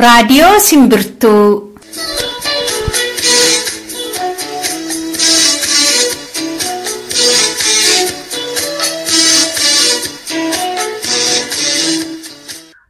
Raadiyoo Simbirtuu.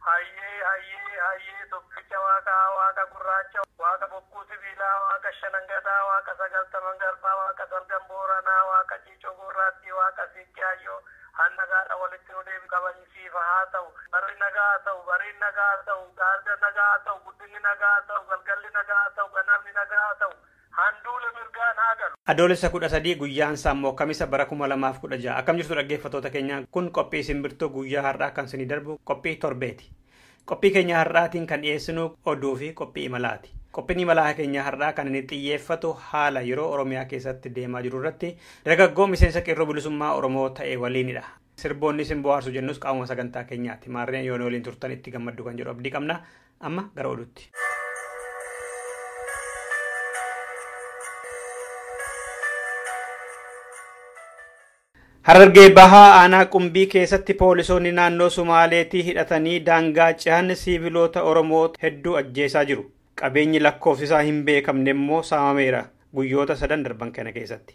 Hayyee hayyee hayyee tokkicha waaqaa waaqa gurraacha waaqa bokkuu sibiilaa waaqa shanangadaa waaqa sagaltaman garbaa waaqa salgan booranaa waaqa ciicoo gurraattii waaqa siiqqee hayyoo hanna gaadha walitti nu deebi qabaniisiifa haa ta'u barri nagaa haa ta'u bariin nagaa haa ta'u gaarda nagaa haa ta'u guddinni nagaa haa ta'u galgalli nagaa haa ta'u ganamni nagaa haa ta'u handuula mirgaan haa galu. Adoolessa 13 guyyaan isaa immoo Kamisa bara 2016 akkam jirtu dhaggeeffattoota keenya kun qophii simbirtuu guyyaa har'aa kan isinii darbu qophii torbeeti. Qophii keenya har'aatiin kan dhiyeessinu oduu fi qophii imalaati. Qophiin imalaa keenya har'aa kan inni xiyyeeffatu haala yeroo Oromiyaa keessatti deemaa jiru irratti dargaggoo miseensa qeerroo bilisummaa Oromoo ta'e waliinidha. Sirboonni isin bohaarsu jennus qaamuma sagantaa keenyaati. Maarreen yoo nu waliin turtan itti gammaddu kan jedhu abdii qabna. Amma gara oduutti. Harargee Bahaa aanaa Qumbii keessatti poolisoonni naannoo Sumaaleetii hidhatanii daangaa cehan siiviloota Oromoo hedduu ajjeesaa jiru. Qabeenyi lakkoofsi isaa hin beekamne immoo saamameera guyyoota sadan darban kana keessatti.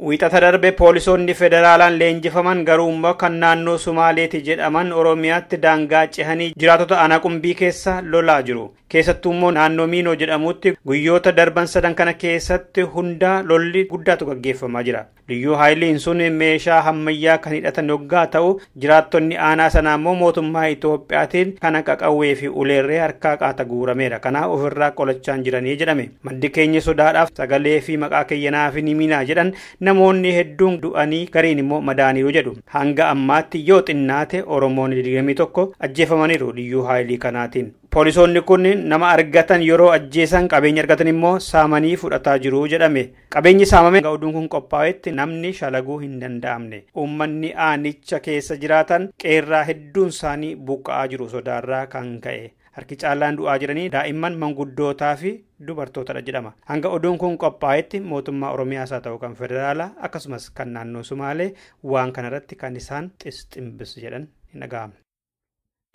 Wiixata darbe poolisoonni federaalaan leenjifaman garuu immoo kan naannoo Sumaaleeti jedhaman Oromiyaatti daangaa cehanii jiraatota aanaa Qumbii keessa lolaa jiru. Keessattuu immoo naannoo Miinoo jedhamutti guyyoota darban sadan kana keessatti hundaa lolli guddaatu gaggeeffamaa jira. Liyyuu haayiliin sun meeshaa ammayyaa kan hidhatan yoggaa ta'u jiraattonni aanaa sanaa immoo mootummaa Itoophiyaatiin kan qaqawwee fi uleerree harkaa qaata guurameera. Kanaaf ofirraa qolachaa jiranii jedhame. Maddi keenya sodaadhaaf sagalee fi maqaa keeyyanaa fi niminaa jedhan namoonni hedduun du'anii gariin immoo madaaniiru jedhu. Hanga ammaatti yoo xinnaate Oromoon 21 ajjeefamaniiru liyyuu haayilii kanaatiin. Poolisoonni kun nama argatan yeroo ajjeesan qabeenya argatan immoo saamanii fudhataa jiru jedhame. Qabeenyi saamame oduun kun qophaa'etti namni shalaguu hin danda'amne. Uummanni aanicha keessa jiraatan qeerraa hedduun isaanii buqqa'aa jiru sodaarraa kan ka'e. Harki caalaan du'aa jiranii daa'imman manguddootaa fi dubartootadha jedhama. Hanga oduun kun qophaa'etti mootummaa Oromiyaas haa ta'u kan federaalaa akkasumas kan naannoo Sumaalee waan kanarratti kan isaan xisximbis jedhan hin dhaga'amne.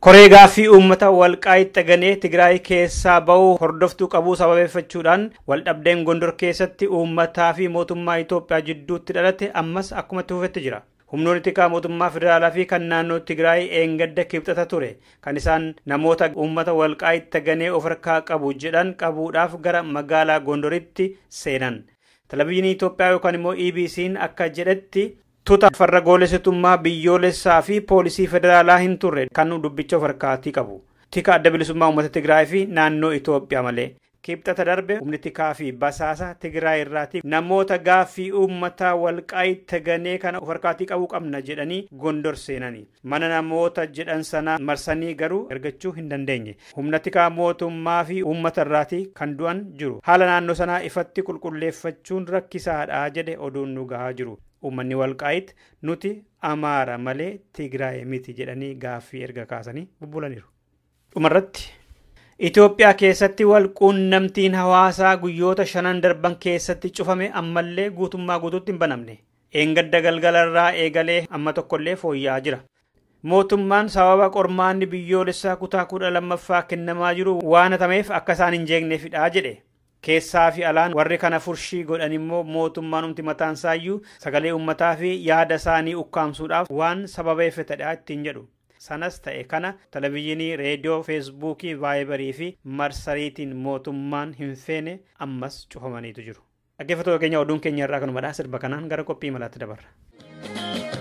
Koree gaaffii uummata Walqaayitti Xaganee Tigraay keessaa ba'uu hordoftuu qabuu sababeeffachuudhaan waldhabdeen Gondor keessatti uummataa fi mootummaa Itoophiyaa jidduutti dhalate ammas akkuma itti fufetti jira. Humnoonni tikaa mootummaa federaalaa fi kan naannoo Tigraay eengadda kibxata ture kan isaan namoota uummata Walqaayitti Xaganee of harkaa qabu jedhan qabuudhaaf gara magaalaa Gondoritti seenan. Televizyiinii Itoophiyaa yookaan immoo EBC'n akka jedhetti tuta farra goolessitummaa biyyoolessaa fi poolisii federaalaa hin turre kan dubbicha of harkaatii qabu. Tika adda bilisummaa uummata Tigraay fi naannoo Itoophiyaa malee. Kibxata darbe humni tikaa fi basaasa Tigraay irraati namoota gaaffii uummataa Walqaayitti Xaganee kana of harkaatii qabuu qabna jedhanii Gondor seenani. Mana namoota jedhan sana marsanii garuu argachuu hin dandeenye. Humna tikaa mootummaa fi uummata irraati kan du'an jiru. Haala naannoo sanaa ifatti qulqulleeffachuun rakkisaadha jedhe oduun nu gahaa jiru. Uummanni Walqaayitti nuti Amaara malee Tigraay miti jedhanii gaaffii erga kaasanii bubbulaniiru. Dhumarratti Itoophiyaa keessatti walquunnamtiin hawaasaa guyyoota 5 darban keessatti cufame ammallee guutummaa guutuutti hin banamne. Eengadda galgalarraa eegalee amma tokkollee fooyya'aa jira. Mootummaan sababa qormaanni biyyoolessaa kutaa 12ffaa kennamaa jiru waan hatameef akka isaan hin jeeqneefidha jedhe. Keessaa fi alaan warri kana furshii godhan immoo mootummaan umti mataan isaayyuu sagalee uummataa fi yaada isaanii ukkaamsuudhaaf waan sababeeffatedha ittiin jedhu. Sanas ta'e kana televizyiinii, reediyoo, feesbuukii, vaayibarii fi marsariitiin mootummaan hin feene ammas cufamaniitu jiru. Dhaggeeffattoota keenya oduun keenya irraa kanumadha. Sirba kanaan gara qophii imalaatti dabarra.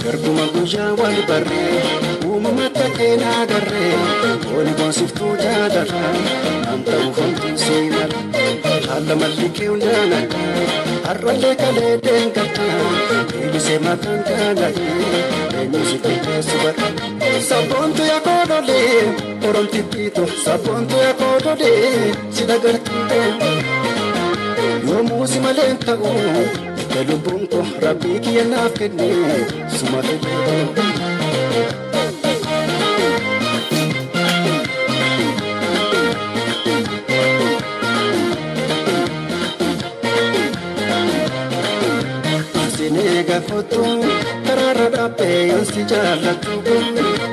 Garbuma guyyaa wal barree uumama ta'een agarree oli boonsiftuu jaalala naan ta'u homtuu seenara haala malli kee hundaan adda har'allee kalee deengadda eelisee mataan jaala'ee eenyu si qixxeessu bara. Sabboontu yaa koodholee oromti biitu sabboontu yaa koodholee si dagartee yoomuu si malee hin ta'u. Lubbuun koo rabbii kiyya naaf kenne suma filee. kiyya kottu karaarra dhaabbee yoon si jaallachuu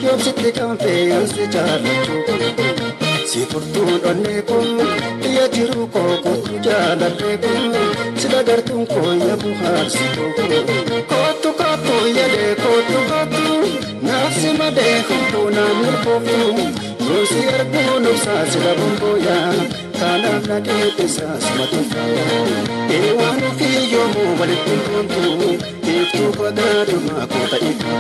yoom sitti qaanfee yoon si jaallachuu si furtuun onnee koo biyya jiru koo kottu jaalallee koo si dagartuun koo ya buhaarsituu kottu kottu yaadee kottu kottu naafsi madee hunduu naan milkooftu yoon si arguu nubsaa si dhabuun booyaa kanaaf na deebisaa sumatu faaya eewwan ofii yoomuu walitti huntu iftuu fagaadhumaa koota iftu.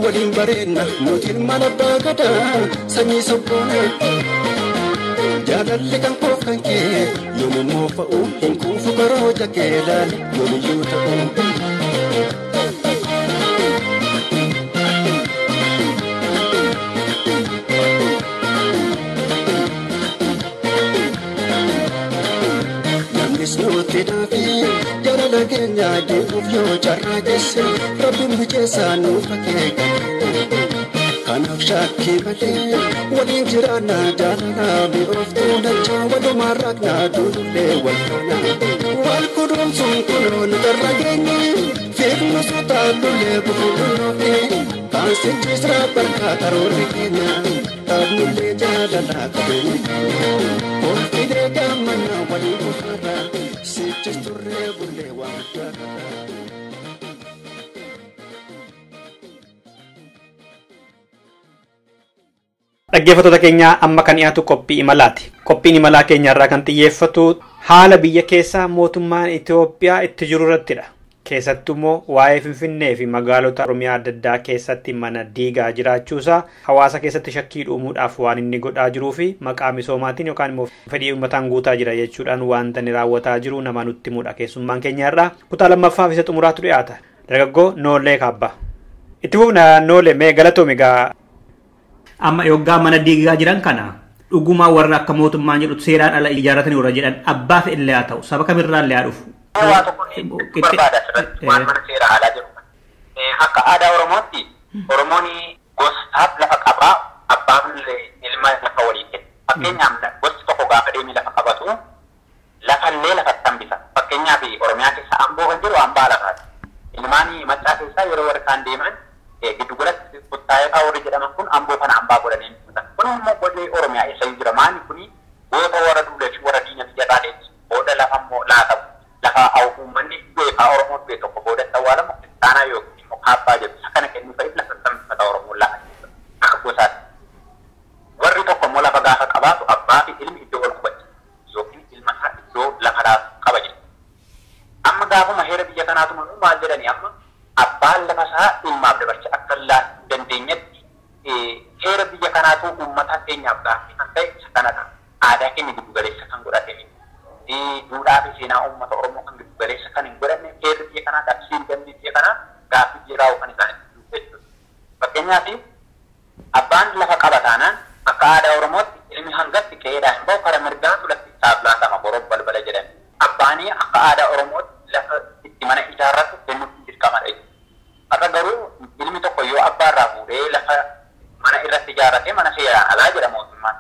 Waliin bareedna mootiin mana baagadaa sanyii sobboona jaalalli kan koof kan kee yoomummoo fa'u hin kuufu karooja kee laali yoomiyyuu ta'u. Namnis nutti dhaafee jaalala keenya deemuuf yoo carraa geesse rabbiin mijeessaa nuuf akeeka. Kanaaf shakkii malee waliin jiraanna jaalala mi'ooftuu dachaa walumaan raaknaa duudullee wal faana. Wal kunuunsuun kunoo nu darra geenye fiignu sotaallullee gufuu dhulloofne kaansichis raabbarkaa karoorri keenya dhaabnullee jaalala qabeenya keenya. Kolfilee gammannaa waliin buufarra sichis turree bullee waan guddaa qaba. Dhaggeeffattoota keenya amma kan dhiyaatu qophii imalaati. Qophiin imalaa keenya irraa kan xiyyeeffatu haala biyya keessaa mootummaan Itoophiyaa itti jiru irrattidha. Keessattuu immoo waa'ee Finfinnee fi magaalota Oromiyaa adda addaa keessatti mana diigaa jiraachuusaa hawaasa keessatti shakkii uumuudhaaf waan inni godhaa jiruu fi maqaa misoomaatiin yookaan immoo fedhii uummataan guutaa jira jechuudhaan wanta inni raawwataa jiru nama nutti himudha. Keessummaan keenya irraa kutaa lammaffaa fi isa xumuraatu dhiyaata. Dargaggoo Noolee Kaabbaa. Itti fufna Noolee mee galatoomi egaa. Amma yoggaa mana diigaa jiran kana dhugumaa warra akka mootummaan jedhu seeraan ala ijaarratanii warra jedhan abbaa fe'illee haa ta'u saba kamirraa illee haa dhufu. Waa tokko barbaada asirratti waan mana seera alaa jedhu. Akka aadaa Oromootti Oromoon gosaaf lafa qabaa abbaan ilma lafa walii kenna. Fakkeenyaaf gosti tokko gaafa deemee lafa qabatu lafallee lafatti hambisa. Fakkeenyaaf Oromiyaa keessa Amboo kan jiru hambaa lafaati. Ilmaan Maccaa keessaa yeroo warri kaan deeman giddugalatti kuttaayee fa'aa warri jedhaman kun Amboo kana hambaa godhanii hin kun immoo godhee Oromiyaa eessa jira maali kuni goota warra duulee fi warra diina biyya irraa deemsu booda lafa immoo laatamu lafa uummanni beekaa Oromoo du'e tokko booda awwaalamu kiristaanaa yookiin immoo kaabbaa jedhu isa kana kennuu fa'iif lafa hambifata Oromoo lafa akka gosaatti. Warri tokko immoo lafa gaafa qabaatu abbaa fi ilmi iddoo wal qubachi yookiin ilma isaa iddoo lafa qaba jedhu. Amma gaafuma heera biyya kanaatu maal jedhani amma abbaan lafa isaa ilmaaf dabarse akka dandeenyetti heera biyya kanaatu uummata keenyaaf gaaffii kan ta'e isa kanadha. Aadaa keenya giddu galeessa kan godhate duudhaa fi seenaa uummata Oromoo kan giddu galeessa kan hin godhanne heerri biyya kanaa labsiin dambii biyya kanaa gaaffii jiraa kan isaan itti jechuudha. Fakkeenyaaf abbaan lafa qaba taanaan akka aadaa Oromootti ilmi hangatti qe'eedhaa hin bahu karaa mirgaatu lafti isaaf laatama boroof balbala jedhame. Abbaanii akka aadaa Oromootti lafa itti mana ijaarratu kennuuf dirqamadha jechuudha. Har'a garuu ilmi tokko yoo abbaa irraa fuudhee lafa mana irratti ijaarrate mana seeraan alaa jedha mootummaan.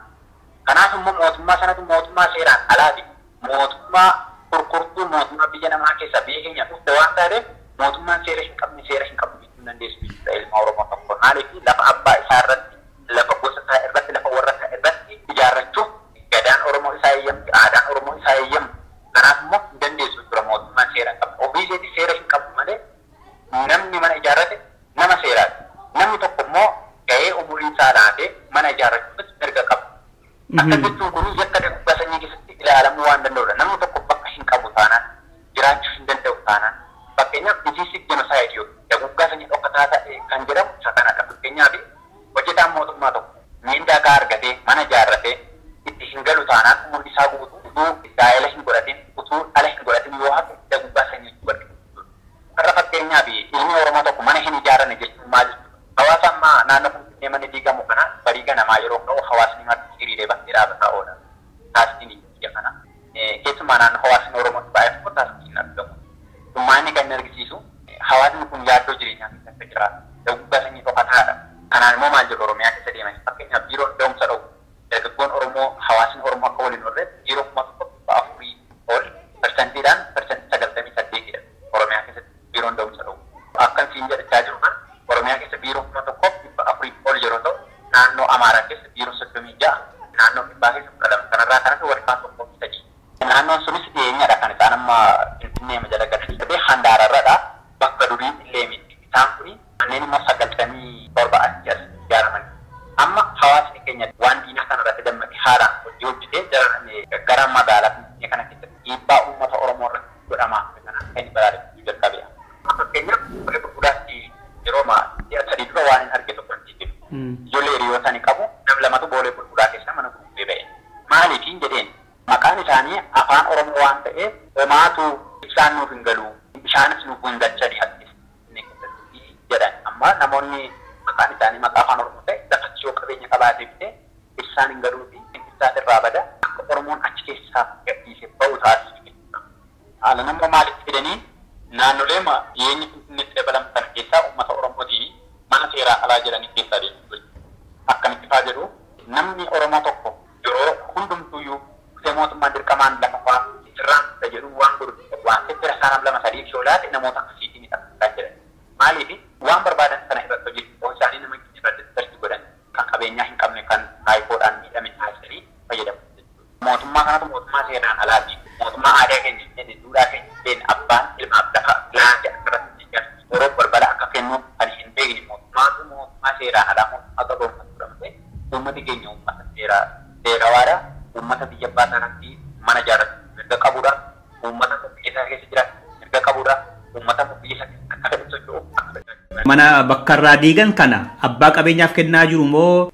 Kanaaf immoo mootummaa sanatu mootummaa seeraan alaati. Mootummaa kurkurtuu mootummaa biyya namaa keessa biyya keenya dhufte waan taateef mootummaan seera hin qabne seera hin qabne jechuu dandeessu jechuudha ilma Oromoo tokko. Maaliif lafa abbaa isaa irratti, lafa gosa isaa irratti, lafa warra isaa irratti ijaarrachuuf gadaan Oromoo isaa eeyyamti, aadaan Oromoo isaa eeyyamti. Kanaaf immoo hin dandeessu jechuudha mootummaan seera hin qabne. Ofii isheetii seera hin qabdu malee namni mana ijaarrate nama seeraati. Namni tokko immoo gahee umurii isaa laatee mana ijaarrachuufis mirga qaba. Akka jechuun kun yakka dugda sanyii keessatti ilaalamuu waan danda'udha. Namni tokko bakka hin qabu taanaan taanaan. Fakkeenyaaf disease genocide yookiin daguggaa sanyii dhokkataa ta'e kan jedhamu isa kanadha. Fakkeenyaaf hojjetaan mootummaa tokko miindaa gahaa argatee mana ijaarratee itti hin galu taanaan umurri isaa guutuu utuu gaa'ela hin godhatin utuu dhala hin godhatin yoo hafe daguggaa sanyii godhate. Har'a fakkeenyaaf ilmi Oromoo tokko mana hin ijaarranne jechuun maal jechuudha? Hawaasa ammaa naannoo Finfinnee manni diigamu kana barii ganamaa yeroo ka'u hawaasni marti hiriiree bakkee dhaabataa oola. Taaksiin biyya kana. Keessumaa naannoo hawaasni Oromoo baay'ee tokko taaksiin argamu. Dhummaanni kan inni argisiisu hawaasni kun yaaddoo jireenyaa keessa akka jiraatu daguggaa sanyii dhokataadha. Kanaan immoo maal jedhu Oromiyaa keessa deemanii fakkeenyaaf biiroo da'umsa dha'u dargaggoon Oromoo hawaasni Oromoo akka waliin horreef biiroo 1400 ol parsantiidhaan 98% Oromiyaa keessatti biiroon da'umsa dha'u. Akkan siin jedhachaa jiru kan Oromiyaa keessa biiroo 1400 ol yeroo ta'u naannoo Amaaraa keessa biiroo 36 naannoo Kibbaa keessa 12 kanarraa kanas walfaa 1.3. Naannoon sunis dhiyeenyadha kan isaan amma Finfinnee jala galanii dhabee handaararradha bakka durii illee miti. Isaan kuni manneen immoo 97 asii as ijaaraman. Amma hawaasni keenya waan diinaa kana irratti dammaqee haaraan hojii hojjetee gara magaalaa Finfinnee kana keessatti dhiibbaa uummata Oromoo irratti godhamaa ture kana akka inni balaaleffachuu jalqabeera. Fakkeenyaaf boolee gurguraatti yeroo ji'a 3 dura waan hin arge tokko hin jiru. Ijoollee hiriyoota ni qabu nam lamatu boolee gurguraa keessa mana gurguree ba'e. Maaliifiin jedheen maqaan isaanii afaan Oromoo waan ta'eef homaatu ibsaan nuuf hin galu bishaanis nuuf hin galchani akkasitti jedhan. Amma namoonni maqaan isaanii maqaa afaan Oromoo ta'e lafatti yoo qabeenya qabaatee bite ibsaan hin galuu fi ibsaan irraa bada akka Oromoon achi keessaa gadhiisee ba'u taasisu jechuudha. Haala nama maalitti fidanii naannolee dhiyeenyi Finfinneetti dabalamu kana keessaa uummata Oromootii mana seeraa alaa jedhanii keessaa deemu jechuudha. Akkamitti faa jedhu namni Oromoo tokko yeroo hundumtuyyuu kutee mootummaan dirqamaan lafa faa sirraan jedhu waan godhu waan seera isaanaaf 2 3 yoo laate namoota akkasiitiin hidhamtaa jedhan. Maaliif waan barbaadan sana irratti hojjetu isaanii nama irratti darsi godhan kan qabeenyaa hin qabne kan haayifoodhaan miidhame taasisanii fayyadamu jechuudha. Mootummaa kanatu mootummaa seeraan alaati. Mootummaa aadaa keenya hin beekne, duudhaa keenya hin beekne, abbaan ilmaaf lafa laate akkirratti ijaarsu yeroo balbala akka kennu kan hin beekne mootummaatu mootummaa seeraan alaa mootummaa qaboomfatu dha uummati keenya uummata seerawaadha. Uummata biyya abbaa sanatti mana ijaarratu mirga qabudha. Uummata biyya isaa keessa jiraatu mirga qabudha. Uummata biyya isaa keessa akka fedhe socho'u akka fedhe. Mana bakka irraa diigan kana abbaa qabeenyaaf kennaa jiru moo?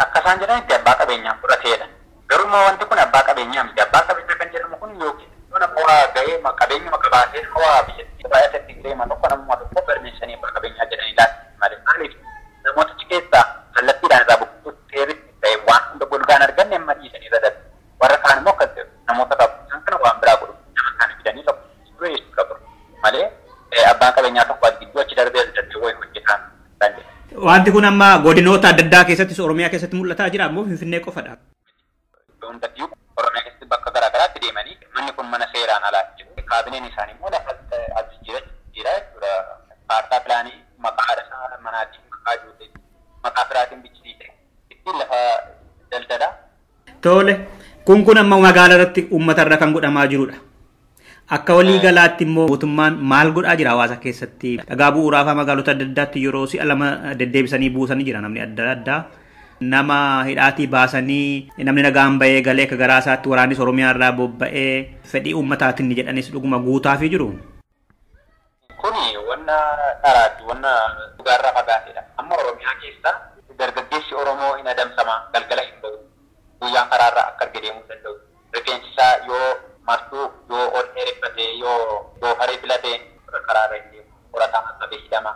Akka isaan jedhanitti abbaa qabeenyaaf fudhateedha. Garuu immoo wanti kun abbaa qabeenyaa miti. Abbaa qabeenyaa kan jedhamu kun yookiin nama waa ga'ee qabeenyuma qabaatee waa biyyattii baay'atatti illee mana tokko namuma tokko galmeessanii abbaa qabeenyaa jedhanii laatu malee. Maaliif namoota achi keessaa kallattiidhaan irraa buqqisuuf seerri ta'e waan hunda golgaan arganne amma dhiisanii irra darbu. Warra kaan immoo akkas jedhu namoota irraa buqqisan kana waan biraa godhu nama kana fidanii tokko dura jechuudha qabu malee abbaan qabeenyaa tokko as gidduu achi darbee as darbee wayii hojjetaan kan jedhu. Wanti kun amma godinoota adda addaa keessattis Oromiyaa keessatti mul'ataa jira ammoo Finfinnee qofadha. Iddoo hundattiyyuu Oromiyaa keessatti bakka garaa garaatti deemanii manni kun mana seeraan alaa jiru. Kaabineen isaanii immoo lafa as jira jechuudha. Kaartaa pilaanii maqaa haadha isaa manaatiin maqaa ijoollee maqaa firaatiin bichisiise ittiin lafa daldala. Tole kun amma magaalaa irratti uummata irra kan godhamaa jirudha. Akka walii galaatti immoo mootummaan maal godhaa jira hawaasa keessatti? Dhagaa bu'uuraa fi magaalota adda addaatti yeroo si'a 2 deddeebisanii buusanii jira namni adda addaa. Nama hidhaatii baasanii namni nagaan bahee galee akka garaa isaatti waraannis Oromiyaa irraa bobba'ee fedhii uummataatiin ni jedhanis dhuguma guutaafii jiru. Kuni wanna dharaati wanna dhugaarraa fagaateedha. Amma Oromiyaa keessa dargaggeessi Oromoo hin adamsama galgala hin ba'u. Guyyaan karaarraa akka arge deemuu danda'u. Rifeensi isaa yoo martuu yoo ol dheereffatee yoo goofaree filatee karaarra hin deemu. Qorataan akka hidhama.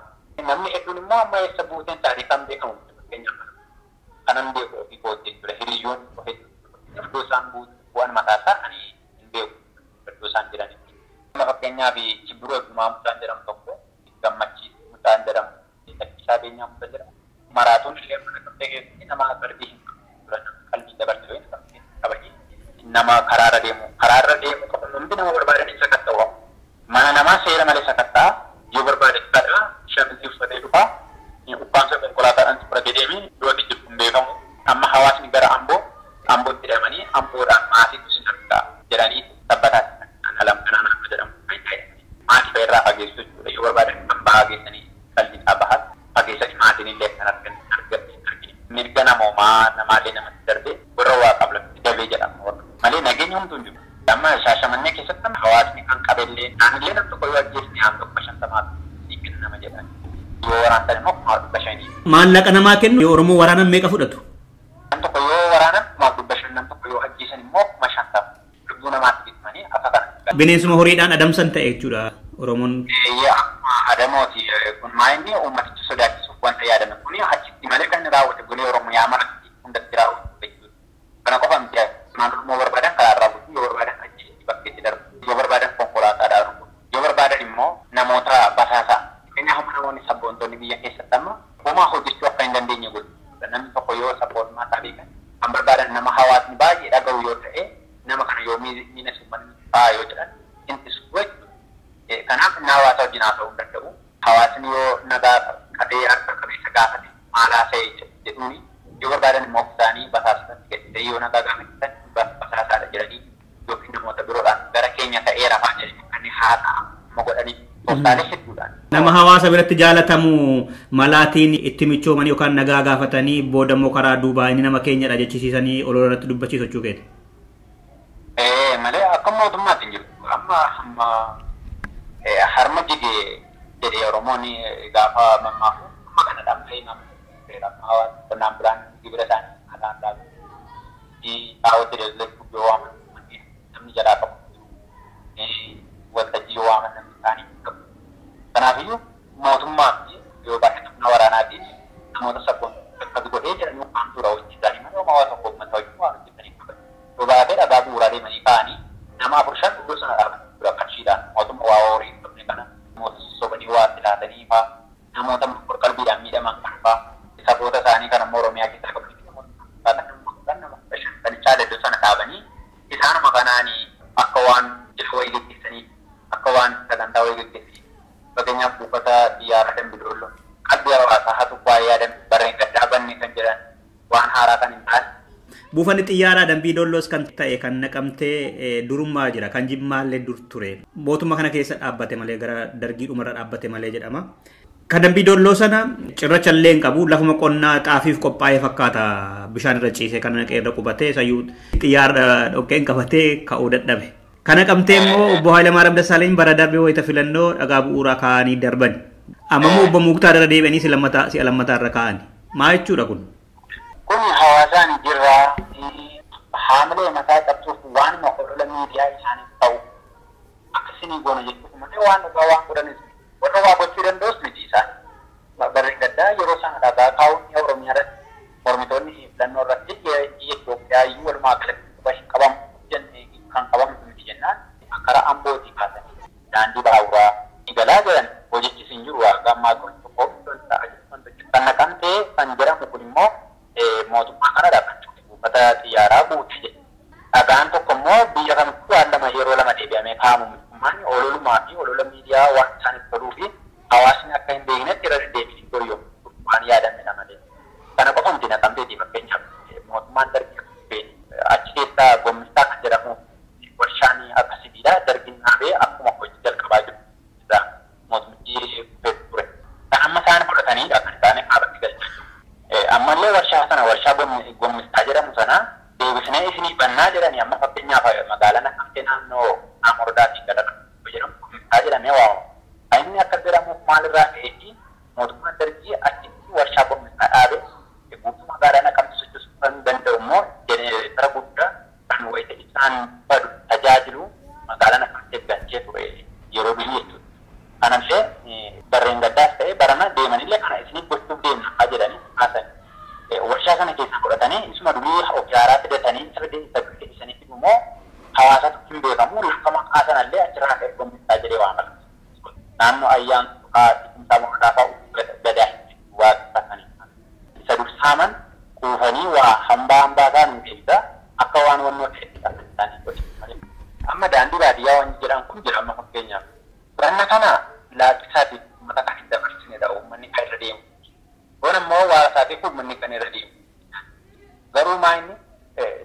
Namni hedduun immoo amma eessa buuteen isaanii kan beekamu fakkeenyaaf kanan beeku ofii kootti jechuudha. Hiriyyoon iddoo isaan bu'an mataa isaa ani hin beeku iddoo isaan jiranitti. Amma fakkeenyaaf Cibbiroo Eebbimaa Mucaan jedhamu tokko Gammachiis Mucaan jedhamu Lakkisaa Beenyaa Mucaan jedhamu maraatuun illee mana qabdee keessatti nama qalbii hin qabne qalbii dabarsee hin qabne kabajee nama karaarra deemu qabu hundi nama barbaadan isa sakatta'u. Mana namaa seera malee sakatta'a yoo barbaade kadhaa shamizii uffatee dhufa ukkaamsa konkolaataadhaan fudhatee deemee du'atti jiru hin beekamu. Amma hawaasni gara Ambootti hidhamanii Amboodhaan maatiitu sin argaa jedhanii sabbataatti kan alam kanaan akka jedhamu maatii irraa fageessu jechuudha. Yoo barbaadan kan bahaa geessanii qalbii bahaa fageessanii maatiin illee kan argan argine. Mirga namoomaa namaallee namatti darbee warra waaqaaf lafti dabee jedhama malee nageenya homtuu hin jiru. Amma Shaashamannee keessatti hawaasni kan qabellee naannillee nam tokko yoo ajjeesne 50,000 ni kennama jedhan. Yoo waraantan immoo 500,000. Maallaqa namaa kennu yoo Oromoo waraanan meeqa fudhatu? Nam tokko yoo waraanan 500,000, nam tokko yoo ajjeesan immoo 50,000. Lubbuu namaatti bitmanii akka kana. Bineensuma horiidhaan adamsan ta'e jechuudha Oromoon. Adamooti kun maa inni uummaticha sodaachisuuf wanta yaadame kun achitti malee kan raawwate golee Oromiyaa maratti hundatti raawwatu jechuudha. Kana qofa miti naan Oromoo barbaadan karaa irraa butu, yoo barbaadan achitti bakkeetti darbu, yoo barbaadan konkolaataadhaan rukutu, yoo barbaadan immoo namoota basaasaa. Fakkeenyaaf amma namoonni sabboontonni biyya keessatti amma homaa hojjechuu akka hin dandeenye godhu. Namni tokko yoo sabboonummaa isaa beekan kan barbaadan nama hawaasni baay'ee dhaga'u yoo ta'e nama kana yoo miina uummanni fa'aa yoo jedhan intisu jechuudha. Kanaaf inni hawaasa wajjin haasa'uu hin danda'u. Hawaasni yoo nagaa qabee harka qabeessa gaafate maal haasa'e jedhuuni yoo barbaadan immoo isaanii basaasotatti gadhiisee yoo nagaa gaafachiisan basaasaadha jedhanii yookiin namoota biroodhaan gara keenya ta'eera fa'aa jedhanii kan haasa'amu godhanii tooftaalee hedduudhaan. Nama hawaasa biratti jaalatamu malaatiin itti michoomanii yookaan nagaa gaafatanii booda immoo karaa duubaa inni nama keenyadha jechisiisanii olola irratti dubbachiisu jechuu keeti. Malee akka mootummaatti hin jiru. Amma amma harma jige jedhee Oromoon gaafa mammaaku amma kana dhamdhee nama hawaasa qonnaan bulaan gibira isaanii alaan dhaabu. Xaawwatti daldalachuu yoo waaman namni jalaa qabu waltajjii yoo waaman namni isaanii qabu. Kanaafiyyuu mootummaa fi yoo baay'ee humna waraanaatiin namoota sabboon akkas godhee jedhanii waan tura hojii isaanii malee homaa waa tokko uummata wajjin waan hojjetanii qaban. Yoo baatee dhagaa bu'uuraa deemanii ka'anii nama 4-5 iddoo sana dhaaban jechuudha qarshiidhaan mootummaa waa horii hin qabne kana namoota sossobanii waa itti laatanii fa'aa namoota qalbiidhaan miidhaman kan fa'aa saboota isaanii kan ammoo Oromiyaa keessaa qaban namoota nama 15 kan caala iddoo sana dhaabanii isaanuma kanaanii akka waan jila wayii geggeessanii akka waan sagantaa wayii geggeessanii fakkeenyaaf buufata xiyyaara Dambidolloo qalbii hawaasaa hatuuf waa'ee yaadan barreen gaddaa banne kan jedhan waan haaraa kan hin taane. Buufanni xiyyaaraa Dambiidolloos kan ta'e kan naqamtee durummaa jira kan Jimmaallee dur ture. Mootummaa kana keessa dhaabbate malee gara dargii dhumarra dhaabbate malee jedhama. Kan Dambiidolloo sana cirracha illee hin qabu lafuma qonnaa xaafiif qophaa'ee fakkaata bishaan irra ciisee kan naqee irra qubatee sayyuu xiyyaara dhoqqeen qabatee ka'uu dadhabe. Kana qabtee immoo obbo Hayilamaariyaam Dassaaleny bara darbe wayita filannoo dhagaa bu'uuraa kaa'anii darban. Amma immoo obbo Muktaar irra deebi'anii si'a lammataa irra kaa'ani. Maal jechuudha kun? Kun hawaasaan jirraa haamilee mataa qabsuuf waanuma olola miidiyaa isaaniif ta'u akkasinii goona jechuuf malee waan dhugaa waan godhanis warra waa gochuu danda'us miti isaan. Barreen gaddaa yeroo sana dhagaa kaa'uun Oromiyaa irratti mormitoonni filannoo irratti biyya Itoophiyaa iyyuu walumaa galatti qabamu kan qabamu miti jennaan karaa Ambootii kaasanii daandii baaburaa ni galaa jiran hojichis hin jiru gammaa kun tokko kan naqamtee kan jedhamu kun immoo mootummaa kanadha kan buufata xiyyaaraa guute jedhe. Dhagaan tokko immoo biyya kamittuu waan lama yeroo lama deebi'amee kaa'amu mootummaan ololumaa fi olola miidiyaa waan isaaniif toluu fi hawaasni akka hin beeknetti irra deddeebiin goyyoo waan yaadamedha malee. Kana qofa miti naqamteeti fakkeenyaaf mootummaan dargii achi keessaa gommistaa kan jedhamu warshaan akka sibiilaa dargiin dhaabee akkuma hojii jalqabaa jiru mootummichi ture. Kan amma isaan fudhataniidha kan isaan dhaabatti galchan. Ammallee warshaa sana warshaa gommistaa jedhamu sana deebisnee isinii bannaa jedhanii amma fakkeenyaaf magaalaa Naqamtee naannoo Amordaatiin gara jedhamu gommistaa jedhamee waamamu. Kan inni akkas jedhamuuf maalirraa ka'ee fi mootummaan dargii achitti warshaa gommistaa dhaabe guutuu magaalaa Naqamtee sochoosuu kan danda'u immoo jenereetara guddaa kan wayita ibsaan badu tajaajilu magaalaa Naqamtee galchee ture yeroo durii jechuudha. Kanallee barreen gaddaas ta'e barana deemanillee kana isinii gochuuf deemna haa jedhanii haasan. Warshaa sana keessaa fudhatanii isuma durii of haaraa fidatanii isa deebisanii immoo hawaasatu hin beekamu lafa maqaa sanallee achirraa ka'e gombisaa jedhee waamama. Naannoo ayyaan tuqaa kumsaa murdaa fa'aa gadaa waaqeffatanii. Isa dursaaman kuufanii waa hambaa hambaa isaa nu eegda akka waan wannoo ta'etti kan isaanii godhan. Amma daandii baadiyyaa waan jedhan kun jira amma fakkeenyaaf. Barna kana laaqqisaatiif uummata kan hin dabarsinedha uummanni kan irra deemu. Kun immoo waasaatiif uummanni kan irra deemu. Garuu maa inni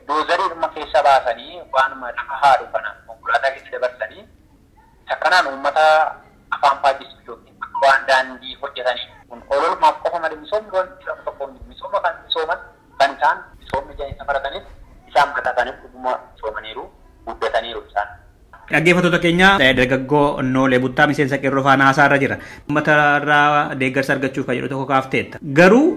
doozarii dhuma keessa baasanii waanuma lafa haadhu kana konkolaataa keessa dabarsanii isa kanaan uummata afaan faajjisu yookiin akka waan daandii hojjetanii kun ololumaaf qofa malee misoomni wanti jedhamu tokko hin jiru. Misooma kan misooman kan isaan misoomni jedhanii isa barataniif isaan mataa isaaniif dhuguma misoomaniiru guddataniiru isaan. Dhaggeeffattoota keenya dargaggoo Noolee Buttaa miseensa qeerroo faana haasaarra jira. Uummata irraa deeggarsa argachuuf kan jedhu tokko kaafteetta. Garuu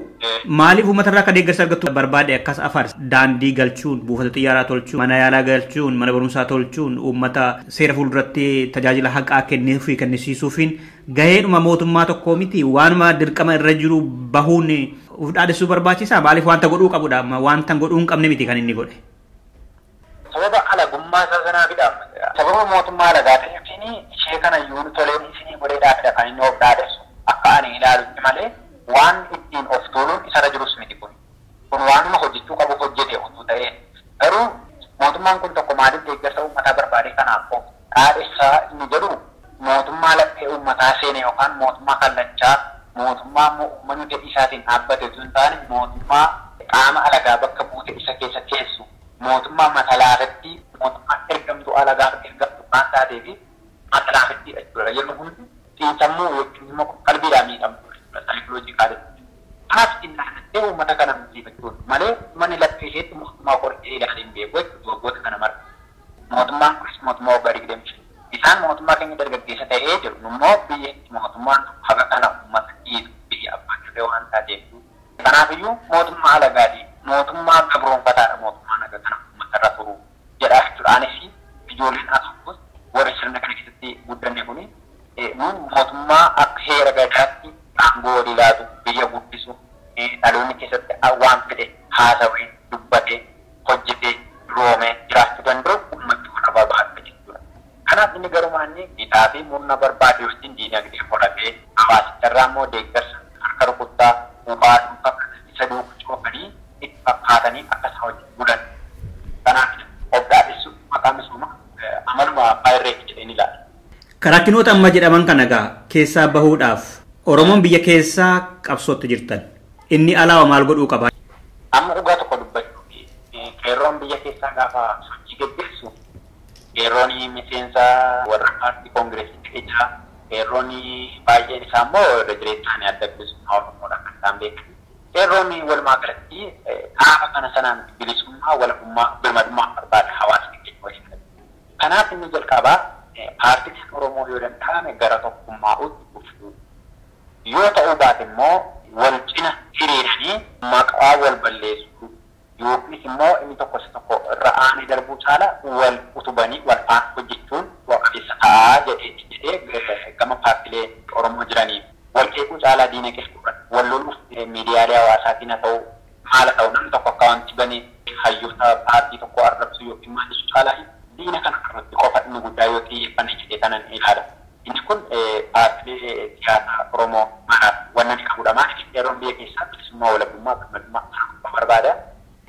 maaliif uummata irraa akka deeggarsa argattu barbaade akkas afar daandii galchuun, buufata xiyyaaraa tolchuun, mana yaalaa galchuun, mana barumsaa tolchuun, uummata seera fuulduratti tajaajila haqaa kennuufi kennisiisuufiin gaheedhuma mootummaa tokkoo miti waanuma dirqama irra jiru bahuun of dhaadessuu barbaachisaa maaliif wanta godhuu qabudha wanta godhuu hin qabne miti kan inni godhe. Sababa alagummaa isaa sanaafidha. Sababa mootummaa alagaa ta'eefiin ishee kana iyyuu toleen isinii godheedhaafidha kan inni of dhaadessu akka ani ilaalutti malee waan ittiin of tuuluun isarra jirus miti kun. Kun waanuma hojjechuu qabu hojjete utuu ta'ee garuu mootummaan kun tokko maaliif deeggarsa uummataa barbaade kanaaf of dhaadessaa inni jedhu mootummaa laphee uummataa seene yookaan mootummaa kallachaa mootummaa immoo uummanni fedhii isaatiin dhaabbate osoo hin taane mootummaa qaama alagaa bakka buute isa keessa teessu mootummaa matalaafatti mootummaa ergamtuu alagaaf ergamtu waan taateef matalaafatti jechuudha. Yeroo hundi xiinsammuu yookiin immoo qalbiidhaan miidhamtu jechuudha saayikoloojikaalii. Kanaaf xinnaanattee uummata kana miidhachuun malee uummanni laphee isheetti mootummaa qorqee ilaalee hin beeku jechuudha waggoota kana mara. Mootummaan kunis mootummaa waggaa 25. Isaan mootummaa keenya dargaggeessa ta'ee jiru immoo biyya mootummaan haqa kana uummata dhiisu biyya abbaa dirree waan taateef. Kanaafiyyuu mootummaa alagaati mootummaa gabroonfataadha mootummaan haqa kana uummata irra turu jedhaa jechuudha. Anis ijoolleen asookus warri sirna kana keessatti guddanne kuni nuun mootummaa akka heera gadaatti aangoo walii laatu biyya guddisu dhaloonni keessatti waan fedhe haasawee dubbatee hojjetee roomee jiraachuu danda'u uummatti kana barbaadudha jechuudha. Kanaaf inni garumaa inni bitaa fi murna barbaade wajjin diinagdee horatee hawaasicharraa immoo deeggarsa harka rukuttaa bobaa dhuunfaa isa duukaa coofanii itti fakkaatanii akka isaan wajjin bulan. Kanaaf of dhaadhessu maqaa misoomaa amaluma abbaa irreetti jedheen ilaala. Rakkinoota amma jedhaman kana egaa keessaa bahuudhaaf Oromoon biyya keessaa qabsootti jirtan. Inni alaa maal godhuu qaba? Amma dhugaa tokko dubbachuuf qeerroon biyya keessaa gaafa sochii geggeessu qeerroon miseensa warra paartii koongireesii ta'ee jira. Qeerroon baay'een isaa immoo irra jireessaan adda bilisummaa Oromoodha kan isaan beekan. Qeerroon walumaa galatti dhaaba kana sanaan bilisummaa walabummaa birmadummaa barbaada hawaasni keenya waliin. Kanaaf inni jalqabaa paartiin Oromoo yoo danda'ame gara tokkummaa'utti dhufuu. Yoo ta'uu baate immoo wal cina hiriiranii maqaa wal balleessuu yookiis immoo inni tokko isa tokko irra aanee darbuu caala wal utubanii wal faana hojjechuun bu'a qabeessa ta'aa jedhee gama paartilee Oromoo jiraniif wal qeequu caalaa diina qeequudhaan wal loluuf miidiyaalee hawaasaatiin haa ta'u maal haa ta'u namni tokko akka wanti banee hayyoota paartii tokko arrabsu yookiin maal jechuu caalaa diina kana irratti qofa inni guddaa yoo xiyyeeffanne jedhee kanan ilaala. Inni kun paartilee siyaasaa Oromoo maraaf wannan qabudha. Maaliif qeerroon biyya keessaa bilisummaa walabummaa birmadummaa kana qofa barbaada.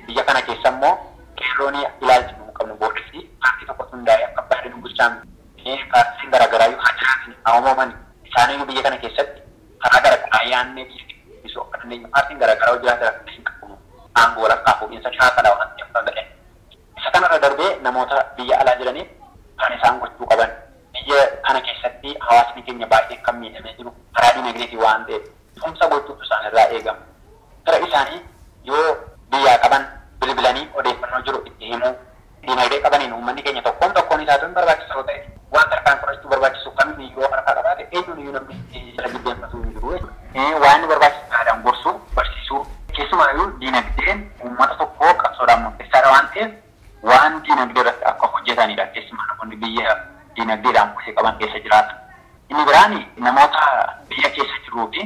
Biyya kana keessa immoo qeerroon ilaalcha nu qabnu booddee paartii tokko hundaa'ee akka baay'ee nu bulchaan paartiin garaagaraa yoo haa jiraatan haa uumaman isaanii biyya kana keessatti karaa garaagaraa yaadnee biyya guddisuu akka dandeenyu paartiin garaagaraa yoo jiraatan akka hin qabnu aangoo walakkaa fuudhinsa shaakalaa waan ta'eef kan gadhan. Isa kanarra darbee namoota biyya alaa jiraniif kan isaan gochuu qaban biyya kana keessatti hawaasni keenya baay'ee kan miidhamee jiru karaa diinagdeetii waan ta'eef tumsa gochuutu isaan irraa eegama. Fira isaanii yoo biyyaa qaban bilbilanii odeeffannoo jiru itti himuu diinagdee qabaniin uummanni keenya tokkoon tokkoon isaatu hin barbaachisu ta'e waan tarkaan fudhachuu barbaachisu kamiyyuu yoo harkaa qabaate eenyuun iyyuu namni isa jilbeenfatu hin jiru jechuudha. Waan inni barbaachisu yaadaan gorsuu barsiisuu keessumaayyuu diinagdeen uummata tokkoo qabsoodhaan murteessaadha waan ta'eef waan diinagdee irratti akka hojjetanidha keessumaa namoonni biyya diinagdeedhaan bu'ee qaban keessa jiraatan. Inni biraan namoota biyya keessa jiruu fi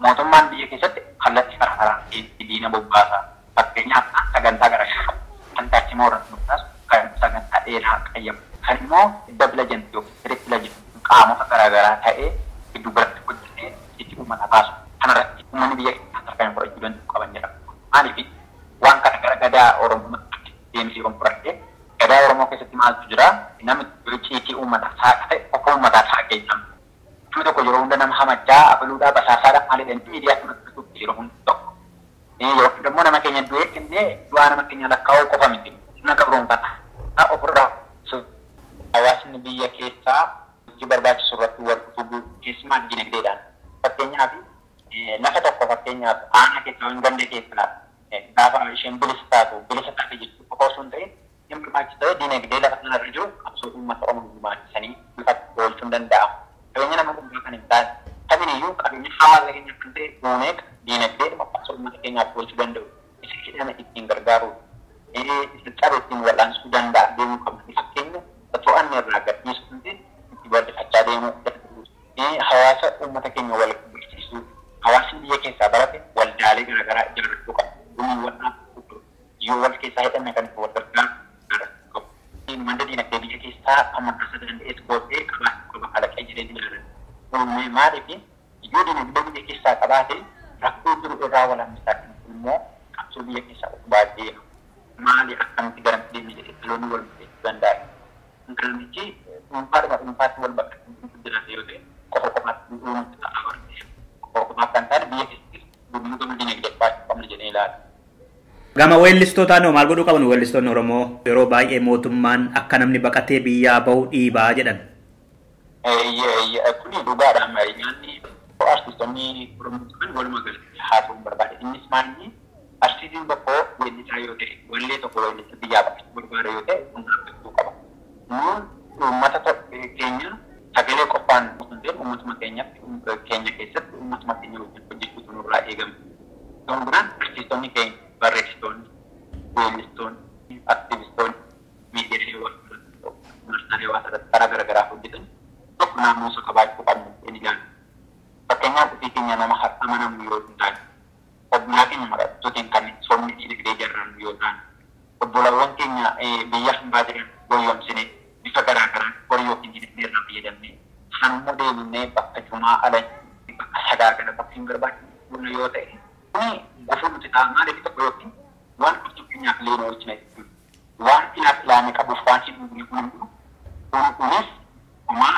mootummaan biyya keessatti kallattii karaa karaa diina bobbaasa. Fakkeenyaaf sagantaa garaagaraa kan tartiimoo irratti bobbaasu kan sagantaa dheeraa qayyabu kan immoo dabla jentu yookiin sirriitti jentu qaamota garaagaraa ta'ee giddu galatti hojjetee itti uummata baasu. Kanarratti uummanni biyya keessaa tarkaanfii fudhachuu danda'u qaban jedhama. Maaliif waan kana gara gadaa Oromootti deemsee kan fudhate gadaa Oromoo keessatti maaltu jira namni ciitii uummataa saaqa ta'e qofa uummataa saaqee jedhama. Namni tokko yeroo hunda nama hamachaa abaluudhaa basaasaadhaa maaliidhaan miidiyaa kanatti yeroo hunda tokko. Yeroo hunda immoo nama keenya du'ee kennee du'aa nama keenya lakkaa'uu qofa miti. Nama gabroonfata. Ofirraa hawaasni biyya keessaa hojii barbaachisu irratti wal utubuu keessumaa diinagdeedhaan. Fakkeenyaaf lafa tokko fakkeenyaaf aanaa keessa yookiin ganda keessa gaafa isheen bilisa taatu bilisa taate jechuu qofa osoo hin ta'in Dinagdeen barbaachisaa dinagdee lafa kanarra jiru qabsoo uummata Oromoo gumaachisanii bifa oolchuun danda'amu. Qabeenya nama dhuunfaa kan hin taane kamiyyuu qabeenya hawaasa keenya kan ta'e uumee dinagdee qabsoo uummata keenyaaf oolchuu danda'u. Isa hidhame ittiin gargaaru, isa cabe ittiin wal'aansuu danda'a deemuu qabna. Fakkeenya to'annee irraa gadhiisuu kan ta'e itti bal'ifachaa deemuu danda'u. Hawaasa uummata keenya wal barsiisuu, hawaasni biyya keessaa barate waldaalee garaagaraa ijaarrachuu qaba. Gumiiwwan dhaabbatu yoo wal keessaa hidhanne kan itti wal gargaaru ijaarrachuu qabu. Madda dinagdee biyya keessaa kan mataasa danda'es godhee qabaachuu qaba kalaqee jireenya ilaalan. Uumee maaliif yoo dinagdee biyya keessaa qabaate rakkoo jiru irraa wal hambisaa kan immoo qabsoo biyya keessaa utubaa deema. Maali akkamitti garamti deemne jedhee dhaloonni wal murteessuu danda'a. Galmichi dhuunfaadhuma dhuunfaatti wal bakka jiraate yoo ta'e qofa qofaatti uumutti ta'a waan ta'eef. Qofa qofaaf kan taane biyya keessatti gurmuu gama dinagdee qabaachuu qabna jedhee ilaala. Gama weellistootaan hoo maal godhuu qabnu weellistoonni Oromoo yeroo baay'ee mootummaan akka namni baqatee biyyaa bahu dhiibaa jedhan. Kuni dhugaadha nyaanni artistoonni Oromoo ta'an walumaa galatti haasa'uun barbaade. Innis maalini artistiin tokko weellisaa yoo ta'e wallee tokko weellisa biyyaa baqachuu barbaada yoo ta'e kun dhaabbachuu qaba. Nuun uummata keenya sagalee qofaan osoo hin ta'in uummatuma keenyatti keenya keessatti uummatuma keenya wajjin hojjechuutu nurraa eegama. Gama biraan artistoonni keenya barreessitoonni, weellistoonni, aktivistoonni, miidiyaalee hawaasaa irratti, marsaalee hawaasaa irratti karaa garaagaraa hojjetan tokko naamusa qabaachuu qabnu inni ilaala. Fakkeenyaaf ofii keenya nama amanamu yoo hin taane, obbolaa keenya maqattuutiin kan sobni dinagdee ijaarrannu yoo taane, obbolaawwan keenya biyya hambaa jiran goyyomsine bifa garaagaraan horii yookiin dinagdee irraa fayyadamne sanummoo deemnee bakka jumaa ala bakka sagaagala bakka hin barbaachisne yoo ta'e kuni gufuu nuti ta'a maaliif tokko yookiin waan qabsoo keenyaaf illee nu oolchina jechuudha. Waan ilaaf ilaame qabuuf waan hin dhugne kun immoo kunis homaa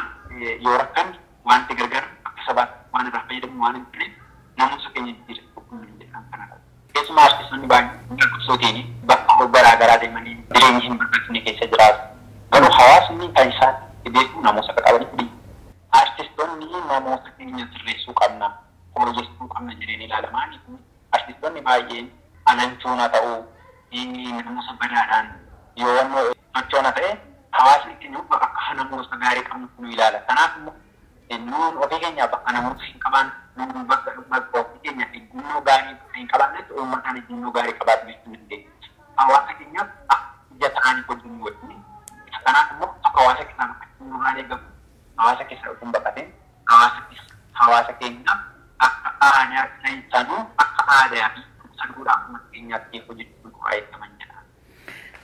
yoo rakkanne wanti gargar akka sabaatti waan irraa fayyadamu waan hin taneef naamusa keenya jijjiirachuu kun jedhan kanadha. Keessumaa artistoonni baay'een qabsootiin bakka garaa garaa deemanii jireenya hin barbaachisne keessa jiraatu. Garuu hawaasni kan isaan beeku naamusa akka qabaniif biyya. Artistoonni naamusa keenya sirreessuu qabna, fooyyessuu qabna jedheen ilaalamaan artistoonni baay'een alanchuuna ta'uu naamusa badaadhaan yoo sochoona ta'e hawaasni keenya akka naamusa gaarii qabnu nu ilaala. Kanaaf immoo nuun ofii keenya bakka namoota hin qabaan nuun bakka bakka ofii keenya ejjennoo gaarii hin qabaannetti uummataan ejjennoo gaarii qabaatu jechuu dandeenya. Hawaasa keenyaaf akka ija ta'anii hojjennu wajjin. Kanaaf immoo tokko hawaasa keessaa baqachuun nurraa eegamu. Hawaasa keessaa utuu hin baqatin hawaasa keenyaaf akka aadaa sanuu akka aadaa fi saduudhaa uummata keenyaatti hojjechuun nurraa eegaman jedha.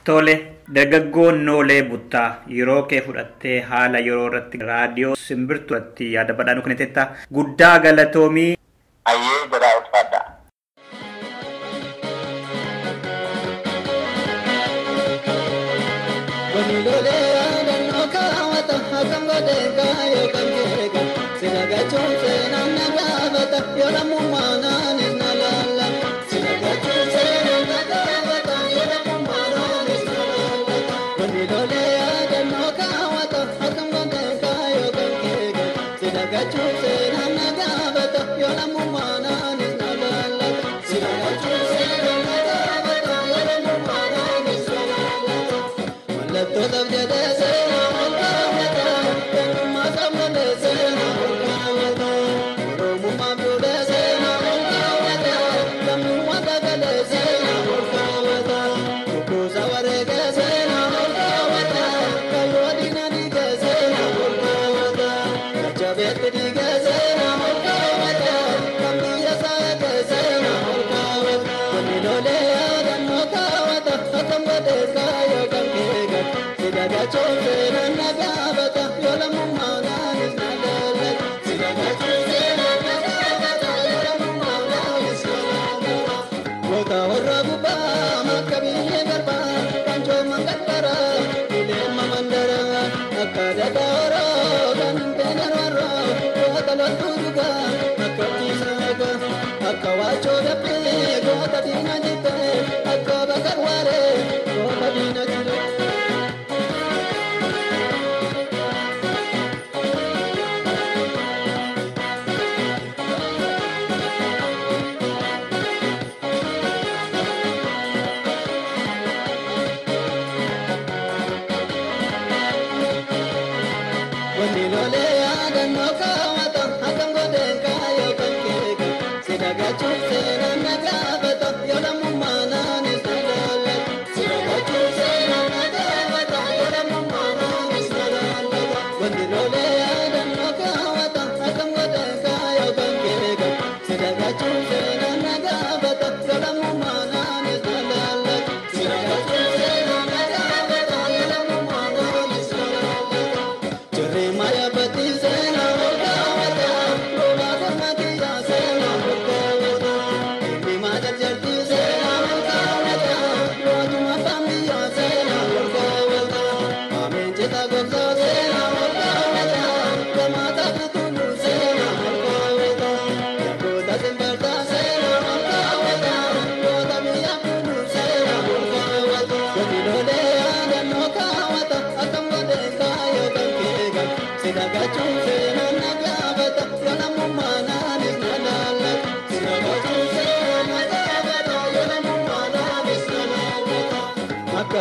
Tole dargaggoon Noolee Buttaa yeroo kee fudhattee haala yeroo irratti raadiyoo simbirtuu irratti yaada badhaanuu kenniteetta. Guddaa galatoomii. Ayyee jedhaa ulfaadha.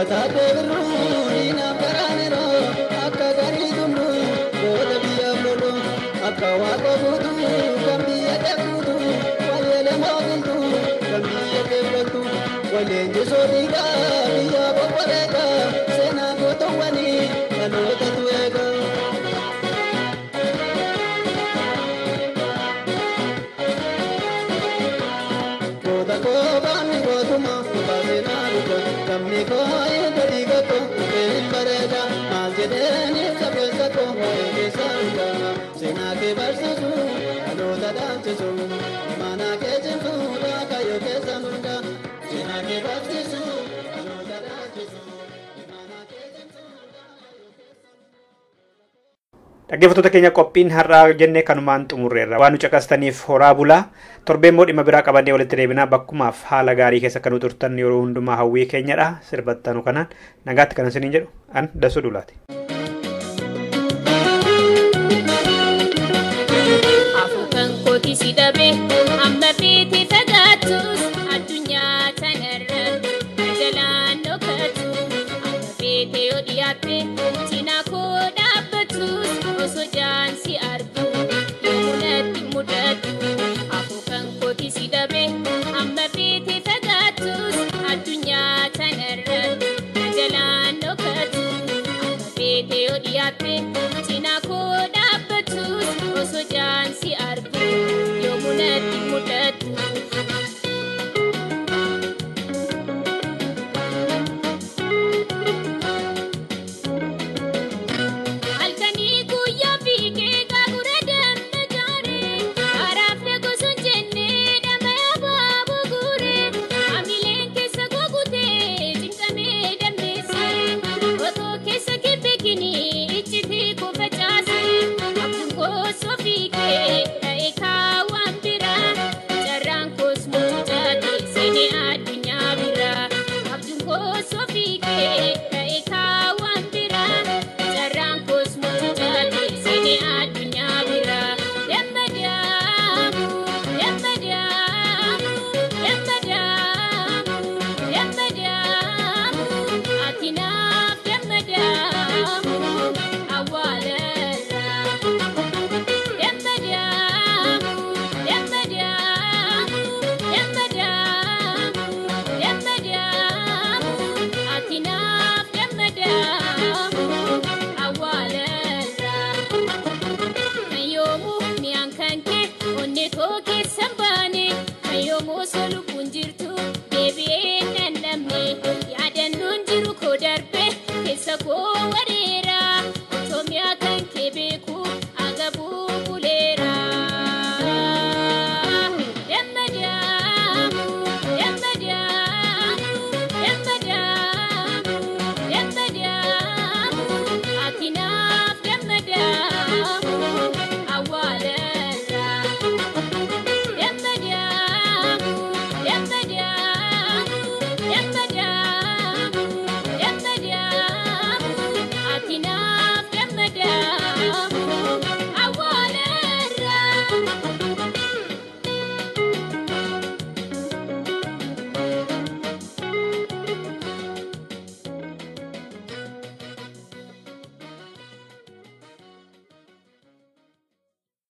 Akka taatee birruu diinaaf garaaniroo akka garii tulluu goota biyyaaf loluu akka waaqa guutuu kan biyya dheekuutu wayyeelee moogiltuu kan biyya keewwattu waleenjisoo dhiigaa biyya bobboleegaa seenaa gootawwanii dhalootatu eegaa. Goota koobaanni gootuma baaseenaa dhuga namni koo eega dhiiga koo hin bareeda maal jedheen ibsa keessa koo keessa dhuga seenaa kee barsiisu dhaloota dhaamsisu mana kee cimsu kaayoo keessa hunda seenaa kee barsiisu dhaloota dhaamsisu mana kee cimsu kaayoo keessa. Dhaggeeffattoota keenya qophiin har'aa jennee kanumaan xumurreerra. Waan nu caqastaniif horaa bulaa. Torbee immoo dhimma biraa qabannee walitti deebinaa bakkumaaf haala gaarii keessa kan nu turtan yeroo hundumaa hawwii keenyadha. Sirbattanu kanaan nagaatti kan isiniin jedhu an Dasuu Dulaati. Afuufan kooti si dhabe amma feete fagaattus addunyaa tanarra jalaan dhokatu amma feete yoo dhiyaatte cinaa koo dhaabbatus osoo jaan si argu yommuu natti mudatu. Afuufan kooti si dhabe amma feete fagaattus addunyaa tanarra jalaan dhokatu amma feete yoo dhiyaatte cinaa koo dhaabbatus osoo jaan si argu yommuu natti mudatu. Halkanii guyyaa fiigee gaagura damma jaaree karaaf lagosoon jennee dhama yaabaa guuree hamileen keessa gogutee cinqamee dammeessee otoo keessa kebekinii iccitii koo facaasee abjuun koosoo fiigee ta'e kaawwan biraa carraan koos mucaate seenee addunyaa biraa abjuun koosoo fiigee ta'e kaawwan biraa carraan koos mucaate seenee addunyaa biraa dammadaamu dammadaamu dammadaamu dammadaamu ati naaf dammadaamu awwaalarraa. Dammadaamu dammadaamu dammadaamu dammadaamu ati naaf dammadaamu awwaalarraa. Kan yoomuu mi'aan kan kee onnee koo keessa hin baane